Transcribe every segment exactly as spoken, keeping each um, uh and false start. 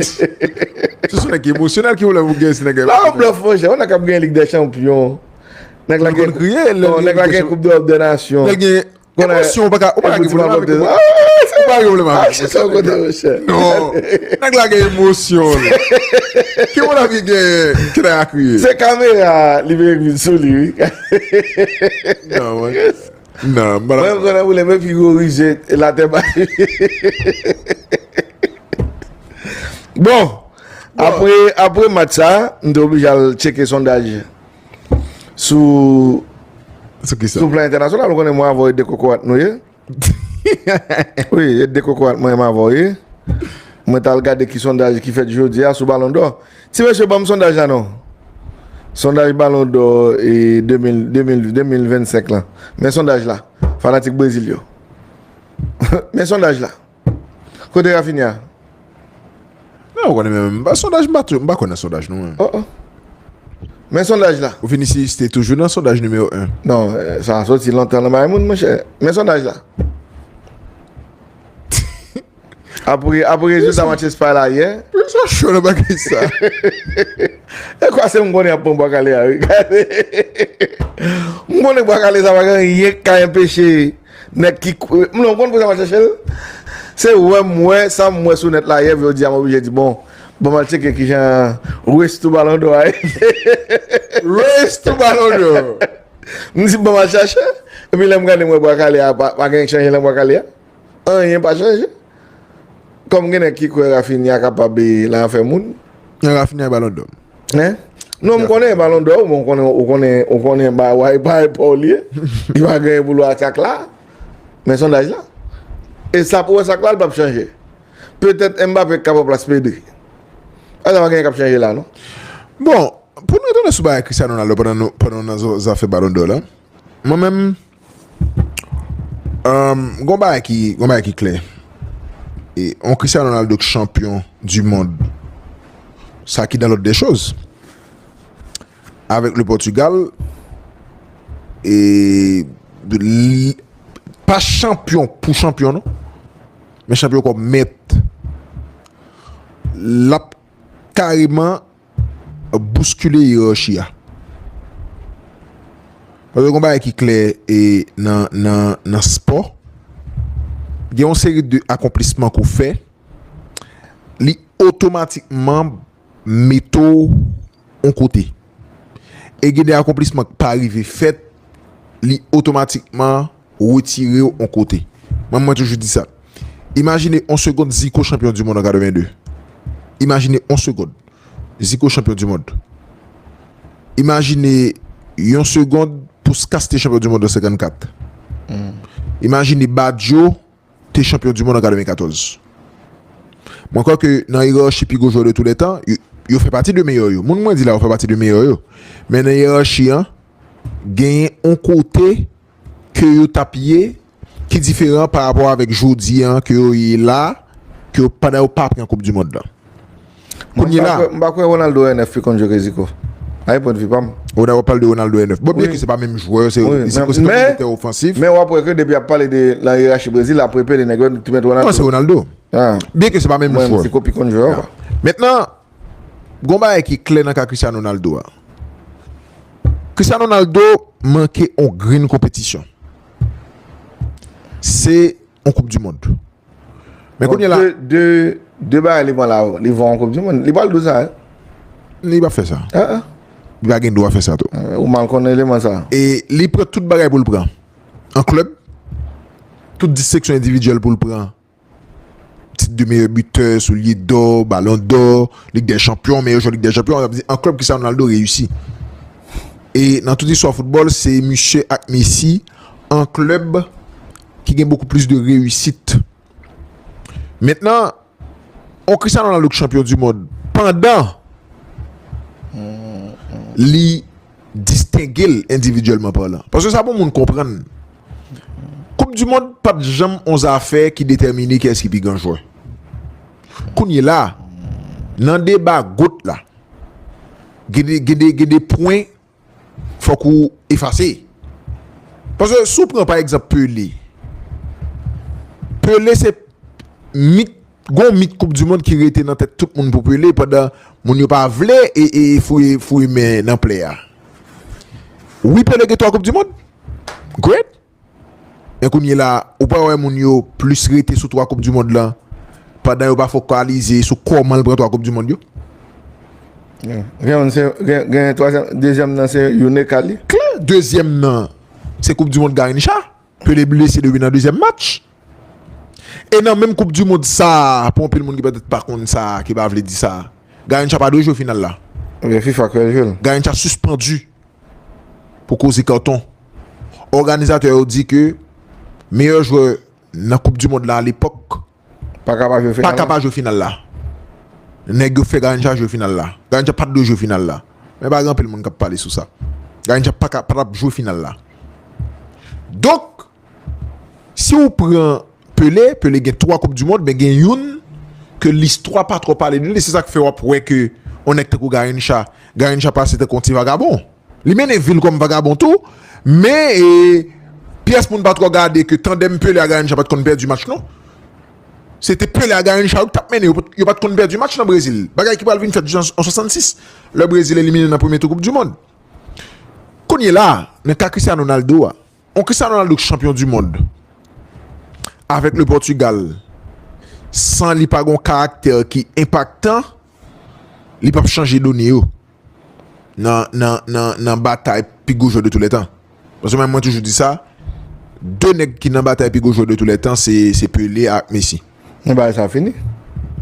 Se sou nèg ki emosyonèl ki vle pou gen si nèg. Pa yon blòf, monchè. Yon nèg k ap gen Lig dè Chanpyon. Nèg la gen, kriye, nèg la gen Koup dèwòp dè Nasyon. Lè gen emosyon, ou pa ka, ou pa ka gen pwoblèm avèk emosyon. Ou pa ka gen pwoblèm avèk emosyon. Non. Nèg la gen emosyon. Ki moun ap gen ki nèg la kriye? Se kamera li vin sou li, wi. Non, mwen. Non, mwen. Mwen konnen ou leve pi gwo rize latè ba. Bon, apre apre match sa, m te oblije al tcheke sondaj sou Sou ki sa? Sou plan entènasyonal, ou konnen mwen avè w e de kokorat nou ye. Wi, e de kokorat mwen m avè w ye. Mwen t al gade ki sondaj ki fèt jodi a sou Balon dò. Ti mesye, ban m sondaj la non. Sondaj Balon dò e de mil, de mil, de mil vennsenk lan. Men sondaj la. Fanatik Brezil yo. Men sondaj la. Kote Rafinha? Non, ou konnen menm. M pa sondaj, m pa tou, m pa kwè nan sondaj non menm. Oh, oh. Men sondaj la. Ou Vinicius te toujou nan sondaj nimewo en. Non, eh, sa soti lontan nan bay moun, monchè. Men sondaj la. Apre, apre rezilta match Espay la yè. Pou sa cho nan bagay sa. E kwa se m konnen ap pran bwa kale a, wi. M konnen bwa kale sa pa gen anyen k ka enpeche nèg ki. Non, ou konn pou sa m al chèche l? Se wè m wè, sa m wè sou nèt la yè, jodi a m oblije di, bon, ban m al tcheke kijan race to Ballon d'Or a ye. Race to Ballon d'Or. M di, ban m al chèche. Epi lè m gade, m wè bwa kale a, pa, pa gen k chanje nan bwa kale a. Anyen pa chanje. Kòm gen nèg ki kwè Rafinha kapab e, la afè moun. Nan Rafinha e Balon dò. Hein? Non, m konnen Balon dò, men ou konnen, ou konnen, ou konnen ba wè pa e pa w li ye. Li pa genyen pou l wè atak la. Men sondaj la. E sa pou wè sak la, l p ap chanje. Petèt Mbappé k ka pran plas Pedri. Sa pa genyen k ap chanje la, non. Bon, pou nou retounen sou bagay Cristiano Ronaldo pandan nou, pandan nou nan zo- zafè Balon dò la. Mwen menm, um, gon bagay ki, gon bagay ki klè. E, on Cristiano Ronaldo ki chanpyon du mond, sa ki dans l'ordre des choses. Avèk le Portugal, e, li, pa chanpyon pou chanpyon, non. Men chanpyon kòm mèt. L ap kareman bouskile yerachi a. Paske gon bagay ki klè e nan, nan, nan spò, gen yon seri de akonplisman ke w fè, li otomatikman mete w yon kote. E gen de akonplisman ki pa rive fèt, li otomatikman retire w yon kote. Mwen, mwen toujou di sa. Imajine yon segond Zico chanpyon du mond an katreven de. Imajine yon segond. Zico chanpyon du mond. Imajine yon segond Puskas te chanpyon du mond an senkannkat. Imajine Badio te chanpyon du mond an katrevenkatòz. Mwen kwè ke nan yerachi pi gwo jwè de tou lè tan, yo, yo fè pati de meyè yo. Moun mwen di la yo fè pati de meyè yo. Men nan yerachi an, genyen yon kote ke yo t ap ye ki diferan pa rapò avèk jodi an ke yo ye la, ke yo, pandan yo pa pran koup du mond lan. Kounye la. M pa kwè Ronaldo R nèf pi konn jwe ke Zico. A e pwen de vi pa m. Ronaldo, w ap pale de Ronaldo R nèf. Bon, byen ke se pa menm jwè, se Zico se yon militè ofansif. Men w ap wè ke depi y ap pale de nan yerachi Brezil, apre Pele, nèg yo te met Ronaldo. Non, se Ronaldo. Byen ke se pa menm jwè. Mwen, Zico pi konn jwe ankò. Mentnan, gon bagay ki klè nan ka Cristiano Ronaldo a. Cristiano Ronaldo manke on grenn konpetisyon. Se on koup du mond. Men kounye la. De, de, de bagay li pran la, li pran on koup du mond. Li pral dou sa, wi. Li p ap fè sa. Li pa gen dwa fè sa tou. Ou mal konn eleman sa. E li pran tout bagay pou l pran. An klèb, tout distenksyon endividyèl pou l pran. Tit de meyè bitè, soulye dò, balon dò, Lig dè chanpyon, meyè jwè Lig dè chanpyon, an klèb Cristiano Ronaldo reyisi. E nan tout istwa foutbòl, se misye ak Messi an klèb ki gen bokou plis de reyisit. Mentnan, on Cristiano Ronaldo ki chanpyon du mond pandan li distenge l endividyèlman palan. Paske sa pou moun konprann. Koup du mond p ap janm on zafè ki detèmine kiyès ki pi gran jwè. Kounye la, nan deba goat la, gen de, gen de, gen de pwen fòk ou efase. Paske si w pran pa egzanp Pele, Pele se mit gon mit koup di mond ki rete nan tèt tout moun pou Pele pandan moun yo pa vle e, e fouye, fouye men nan plè a. Wi, Pele gen twa koup di mond. Great. Men kounye la, ou pa wè moun yo plis rete sou twa koup di mond lan pandan yo pa fokalize sou kòman l pran twa koup di mond yo? Gen youn se gen, gen twazyèm, dezyèm nan se youn ekal li. Klè, dezyèm nan se koup di mond Garincha. Pele blese depi nan dezyèm match. E nan menm koup di mond sa, pou anpil moun ki petèt pa konn sa, ki pa vle di sa, Garincha pa dwe jwe final la. Ebyen, fifa kwè l jwe l. Garincha sispandi pou koze kawton. Òganizatè yo di ke meyè jwè nan koup di mond la alepòk pa ka pa jwe final la. Nèg yo fè Garincha jwe final la. Garincha pa t dwe jwe final la. Men pa gen anpil moun k ap pale sou sa. Garincha pa ka, pa t ap jwe final la. Donk, si w pran Pele, Pele gen twa koup di mond, men gen youn ke listwa pa twò pale de li. Se sa k fè w ap wè ke yon nèg tankou Garincha, Garincha pase tankou yon ti vagabon. Li mennen vi l kòm vagabon tou, men e, pyès moun pa twò gade ke tandèm Pele a Garincha pa t konn pèdi match non. Se te Pele a Garincha yo ki t ap mennen, yo pa t, yo pa t konn pèdi match nan Brezil. Bagay ki pral vin fèt jan an swasannsis, lè Brezil elimine nan premye tou koup di mond. Kounye la, nan ka Cristiano Ronaldo a, yon Cristiano Ronaldo ki chanpyon di mond avèk le Portugal, san li pa gon karaktè ki enpaktan, li p ap chanje done yo nan, nan, nan, nan batay pi gwo jwè de tou lè tan. Paske mwen, mwen toujou di sa, de nèg ki nan batay pi gwo jwè de tou lè tan, se, se Pele ak Messi. Men bagay sa fini.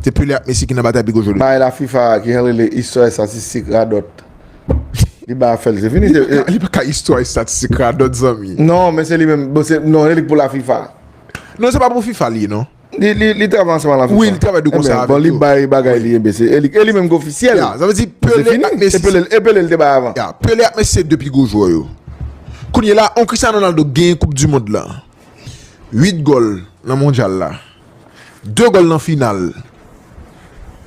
Se Pele ak Messi ki nan batay pi gwo jwè de. Bagay la fifa ki rele istwa estatistik radòt. Li ba fè l, se fini. Li pa ka istwa estatistik radòt, zanmi. Non, men se li menm. Bon, se, non, se li k pou la fifa. Non, se pa pou fifa li ye, non. Li, li, li travay ansanm ak la fifa. Wi, li travay de konsè avèk yo. Bon, li bay bagay li, enben, se, e li, e li menm k ofisyèl. Ya, sa vle di, Pele ak Messi. E Pele, e Pele l te bay avan. Ya, Pele ak Messi se de pi gwo jwè yo. Kounye la, yon Cristiano Ronaldo genyen koup di mond lan. Uit gòl nan mondyal la. De gòl nan final.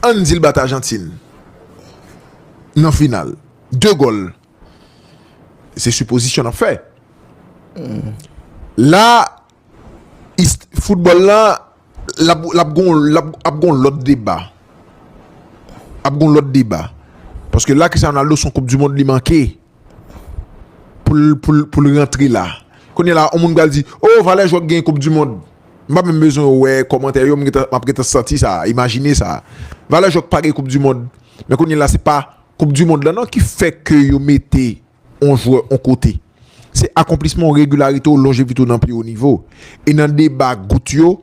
Ann di l bat Ajantin nan final. De gòl. Se sipozisyon n ap fè. La, foutbòl la, l ap, l ap gon, l ap, ap gon lòt deba. Ap gon lòt deba. Paske la, Cristiano Ronaldo se yon koup di mond li manke. Pou l, pou l, pou l rantre la. Kounye la, yon moun pral di, o, valè jwè k gen koup di mond. M pa menm bezwen wè kòmantè yo, m gentan, m ap gentan santi sa, imajine sa. Valè jwè k pa gen koup di mond. Men kounye la, se pa koup di mond lan non ki fè ke yo mete yon jwè yon kote. Se akonplisman w, regilarite w, lonjevite w nan pi wo nivo. E nan deba gout yo,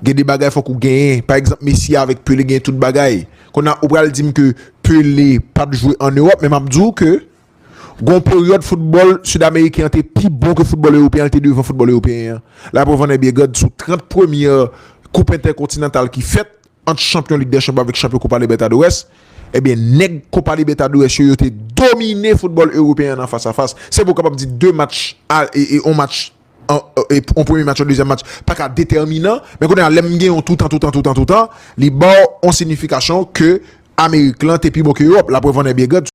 gen de bagay fòk ou genyen. Pa egzanp, Messi avèk Pele genyen tout bagay. Kounye a, ou pral di m ke Pele pa t jwe ann Ewòp, men m ap di w ke gon peryòd foutbòl sid ameriken an te pi bon ke foutbòl ewopeyen an, li te devan foutbòl ewopeyen an. Laprèv an è byè gad sou trant premyè koup entèkontinantal ki fèt, ant chanpyon Lig dè Chanpyon avèk chanpyon Copa Libertadores, ebyen, nèg Copa Libertadores yo, yo te domine foutbòl ewopeyen an nan fas a fas. Se pou w kapab di de match, a, e, e, on match, an, e, on premye match, on dezyèm match, pa ka detèminan, men kounye a, lè m gen yon toutan, toutan, toutan, toutan, li ba w on siyifikasyon ke Amerik lan te pi bon ke Ewòp. Laprèv an è byè gad,